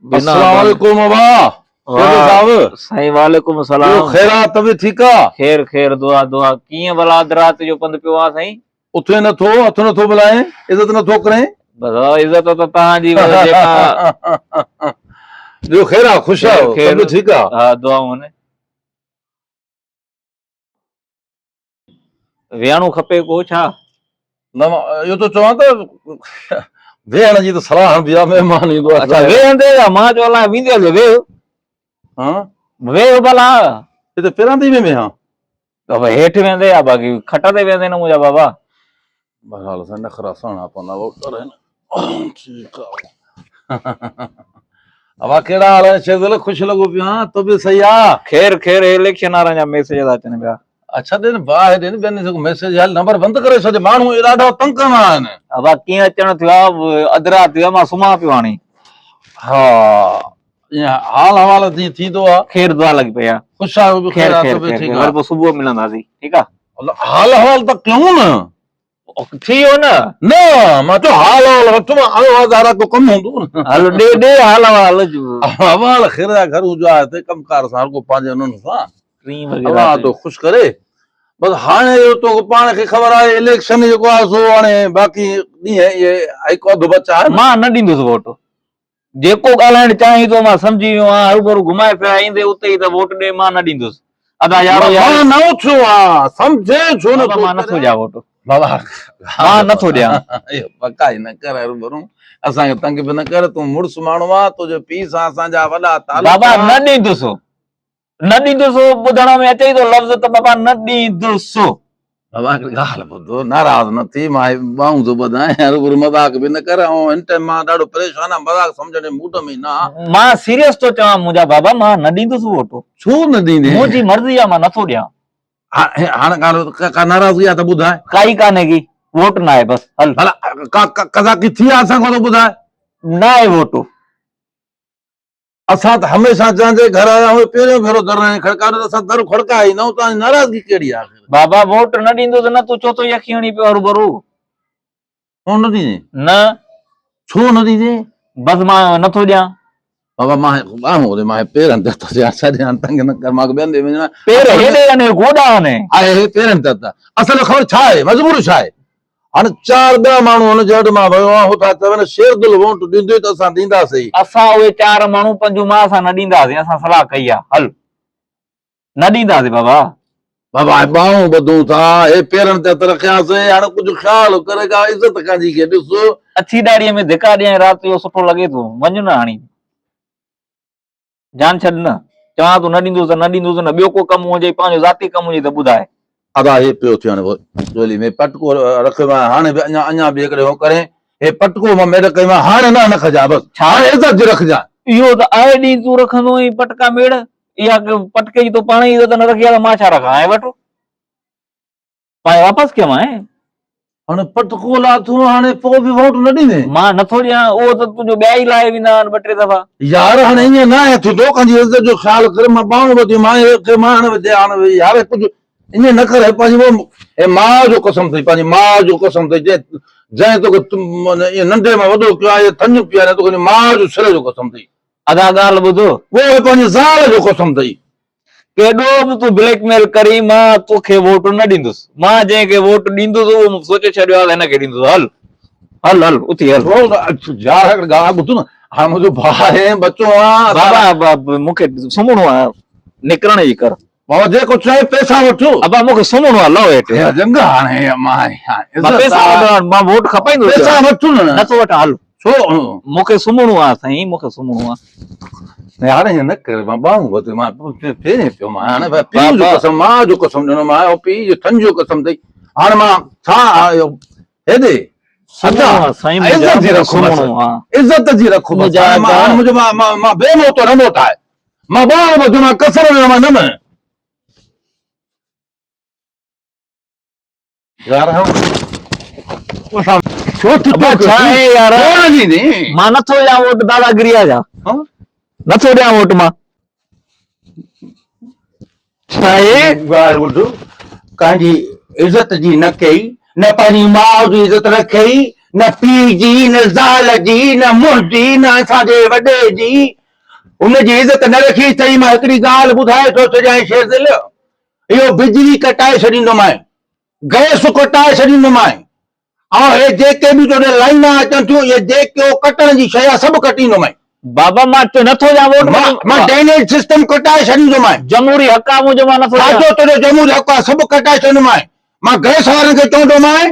بنا السلام عليڪم ابا شيخ صاحب. سائين وعليڪم السلام. خير آ طبيعت ٺيڪ آ؟ خير خير دعا دعا. ڪيئن ڀلا اڌ رات جو پنڌ پيو آ سائين؟ اٿين نٿو هٿ نٿو ملائين عزت نٿو ڪرين. بس عزت ته توهان جي بس جيڪا. ٻيو خير آ خوش آهيو طبيعت ٺيڪ آ؟ ها دعائون آهن. ويهڻو کپي ڪو ڇا؟ نه مان اهو ٿو چوان ته ويهڻ جي ته صلاح هڻبي آ مهمان ايندو آ. اڇا ويهندي يا مان چيو الائي ويندي هلي ويهه. ها ويهه ڀلا. هتي پيران تي ئي ويهان. بابا هيٺ ويهندي يا باقي کٽ تي ويهندي نه منهنجا بابا. بهرحال اسان نخرا سهڻا پوندا ووٽر آهن. ٺيڪ آ. ابا ڪهڙا حال آهن شيزل خوش لڳو پيو آهان طبيعت صحيح آ؟ خير خير هي اليڪشن وارن جا ميسيج ٿا اچن پيا. اڇا ڏي نه باهه ڏي نه ٻين کي ميسيج هل نمبر بند ڪري ڇڏ ماڻهو ڏاڍا تنگ ڪندا آهن. ابا ڪيئن اچڻ ٿيو آ اڌ رات ٿي آ مان سمهان پيو هاڻي. ها ائين حال احوال جيئن ٿيندو آ. خير دعا لڳي پئي آ. خوش آهيو به خير آ طبيعت ٺيڪ آ. وري پوء صبح ملنداسين ٺيڪ آ. حال احوال ته ڪيون نه. ٿي ويو نه. نه مان چيو حال احوال وٺ مان آيو آهيان ظاهر آ ڪو ڪم هوندو نه. هل ڏي ڏي حال احوال. احوال خير جا گهر هجو آهي ته ڪم ڪار سان هر ڪو پنهنجي انهن سان. ٽين وڳي رات الله جو. تو خوش ڪري. بس هاڻي اهو توکي پاڻ کي خبر آهي اليڪشن جيڪو آهي سو هاڻي باقي ڏينهن اهي هڪ اڌ بچا آهن. مان نه ڏيندس ووٽ. جيڪو ڳالهائڻ چاهين ٿو مان سمجهي ويو آهيان هروڀرو گهمائي ڦيرائي ايندي اتي ئي ته ووٽ ڏي مان نه ڏيندس. ادا يارو يار. مان نه اٿيو آهيان سمجهين ڇو نه بابا ٿو. مان نٿو ڏيان ووٽ. بابا مان نٿو ڏيان. اهو پڪائي نه ڪر هروڀرو اسان کي تنگ به نه ڪر تون مڙس ماڻهو آهين تنهنجي پيء سان اسان جا وڏا تعلق بابا آهن. نه ڏيندس. نه ڏيندس ٻڌڻ ۾ اچي ٿو لفظ ته بابا نه ڏيندس. بابا هڪڙي ڳالهه ٻڌ ناراض نه ٿي مان هي ٻانهون ٿو ٻڌان هروڀرو مذاق به نه ڪر ۽ هن ٽائيم مان ڏاڍو پريشان آهيان مذاق سمجهڻ جي موڊ ۾ ئي نه آهيان. مان سيريس ٿو چوان منهنجا بابا مان نه ڏيندس ووٽ. ڇو نه ڏيندين؟ منهنجي مرضي آهي مان نٿو ڏيان. هاڻ ڪا ناراضگي آهي ته ٻڌاء. ڪائي ڪانهي ڪي ووٽ ناهي بس هل. ڀلا ڪا قزاقي ٿي آهي اسان کان ته ٻڌاء. ناهي ووٽ. اسان ته هميشه جنهن جي گهر آيا آهيون پهريون ڀيرو در ناهي کڙڪايو نه ته اسان در کڙڪائي ئي نه آهيون توهان جي ناراضگي ڪهڙي آهي آخر. بابا ووٽ نه ڏيندس نه تون ڇو ٿو يخي هڻي پيو هروڀرو. ڇو نه ڏيندين؟ نه. ڇو نه ڏيندين؟ بس مان نه ٿو ڏيان. بابا مان ٻانهون ٻڌي مان پيرن تي ٿو ڏيان ڇڏ هاڻ تنگ نه ڪر مان ٻين ڏي وڃڻو آهي. پير هيڏي آهن گوڏا آهن. آهي هي پيرن تي ته اصل خبر ڇا آهي مجبور ڇا آهي هاڻي چار ٻيا ماڻهو هن جهڙ مان ويو آهيان، هو ٿا چون شيردل وونٽ ڏيندوئي ته اسان ڏينداسين. اسان اهي چار ماڻهو پنجون مان اسان نه ڏينداسين، اسان صلاح ڪئي آهي، هل نه ڏينداسين بابا. بابا هي ٻانهون ٻڌون ٿا، هي پيرن تي هٿ رکياسين، هاڻي ڪجهه خيال ڪري ڪا عزت ڪنهنجي کي ڏس. اڇي ڏاڙهيء ۾ ڌڪا ڏيانء رات جو سٺو لڳي ٿو، وڃ نه هاڻي. جان ڇڏ نه. چوان ٿو نه ڏيندس ته نه ڏيندس نه ٻيو ڪو ڪم هجئي پنهنجو ذاتي ڪم هجئي ته ٻڌاء. ادا هي پيو ٿيو هاڻي جهولي ۾ پٽڪو رکيو مان هاڻي به اڃا اڃا به هڪڙي هو ڪرين هي پٽڪو مان ميڙ ڪئي مان هاڻي نه نه کجان بس هاڻي عزت جي رکجان. اهو ته آئي ڏينهن تون رکندو آهين پٽڪا ميڙ اها پٽڪي جي تو پاڻ ئي عزت نه رکي آ ته مان ڇا رکان هاڻي وٺ. پائي واپس ڪيم آهي. هاڻي پٽڪو لاٿو هاڻي پوء به ووٽ نه ڏيندين؟ مان نٿو ڏيان اهو ته تنهنجو ٻيا ئي لاهي ويندا آهن ٻه ٽي دفعا. يار هاڻي ائين ناهي ٿيندو ڪنهن جي عزت جو خيال ڪر مان ٻانهون ٻڌي مان کي مان هاڻي وڌي هاڻي يار ڪجهه ائين نه ڪر پنهنجي هي ماء جو قسم اٿئي پنهنجي ماء جو قسم اٿئي جنهن جنهن توکي ائين ننڍي مان وڏو ڪيو آهي ٿڃ پياري توکي ماء جو سر جو قسم اٿئي. ادا ڳالهه ٻڌ. اهو پنهنجي زال جو قسم اٿئي. ڪيڏو به تون بليڪ ميل ڪرين مان توکي ووٽ نه ڏيندس. مان جنهن کي ووٽ ڏيندس اهو مون سوچي ڇڏيو آهي ته هن کي ڏيندس. هل هل هل اٿي هل. يار هڪ ڳالهه ٻڌ نه هاڻ منهنجو ڀاء آهي ٻچو آهيان. بابا مون کي سمهڻو آهي نڪرڻ جي ڪر. بابا جيڪو چئي پئسا وٺ. ابا مون کي سمهڻو آهي لهو هيٺ. جنگ هاڻي مان پئسا وٺ مان ووٽ کپائيندس. پئسا وٺ نه. نٿو وٺان هل. ڇو؟ مون کي سمهڻو آهي سائين مون کي سمهڻو آهي. هاڻي ائين نه ڪر مان ٻانهون ٻڌ مان پهرين پيو مان هاڻي پيء جو قسم ماء جو قسم ڏنو مان پيء جو ٿڃ جو قسم اٿئي هاڻي مان ڇا هيڏي ادا عزت جي رکو بس عزت جي رکو بس مان هاڻي منهنجو مان بي موتو نه موٽائي مان ٻانهون ٻڌ مان قسم ڏنو مان نه مڃ يار ڇو ٿو ڇا آهي يار مان نٿو ڏيان ووٽ داداگيري جا نٿو ڏيان ووٽ مان ڇا آهي ڳالهه ٻڌ ڪنهن جي عزت جي نه ڪئي نه پنهنجي ماء جي عزت رکئي نه پيء جي، نه زال جي، نه منهنجي، نه اسان جي وڏي جي. ان جي عزت نه رکي اٿئي. مان هڪڙي ڳالهه ٻڌائي ٿو ڇڏيانء شيردل، اهو بجلي ڪٽائي ڇڏيندومانء، گئس ڪٽائي ڇڏيندومانء ۽ هي جيڪي به توڏي لائينا اچن ٿيون، اهي جيڪو ڪٽڻ جي شيء آهي سڀ ڪٽيندومانء. بابا مان چيو نٿو ڏيان ووٽ مان مان ڊرينيج سسٽم ڪٽائي ڇڏيندومانء. جمهوري حق آ منهنجو مان نٿو ڏيان. ڇا جو تنهنجو جمهوري حق آ سڀ ڪٽائي ڇڏيندومانء. مان گئس وارن کي چوندومانء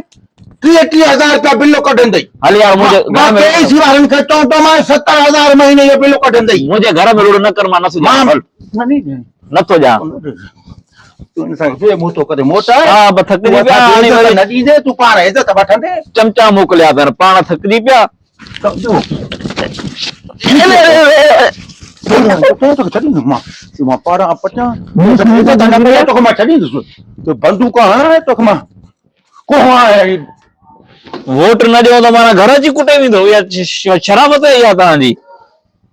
30 30 هزار رپيا بل ڪڍندئي. هل يار منهنجي گهر مان ۾ ڪي اي سي وارن کي چوندومانء 70 هزار مهيني جو بل ڪڍندئي. منهنجي گهر ۾ رڙ نه ڪر مان نٿو ڏيان هل نٿو ڏيان. تون انسان کي منهن ٿو ڪري موٽ آء. ها به ٿڪجي پيا هاڻي وري نه ڏيندي تون پاڻ عزت وٺندي. چمچا موڪليا اٿن پاڻ ٿڪجي پيا. مان پاران پچان توکي مان ڇڏيندس تو بندوق هڻان توکي مان ڪوهه آهي ووٽ نه ڏيو ته معنيٰ گهر اچي ڪٽي ويندو اها شرافت آهي اها توهان جي.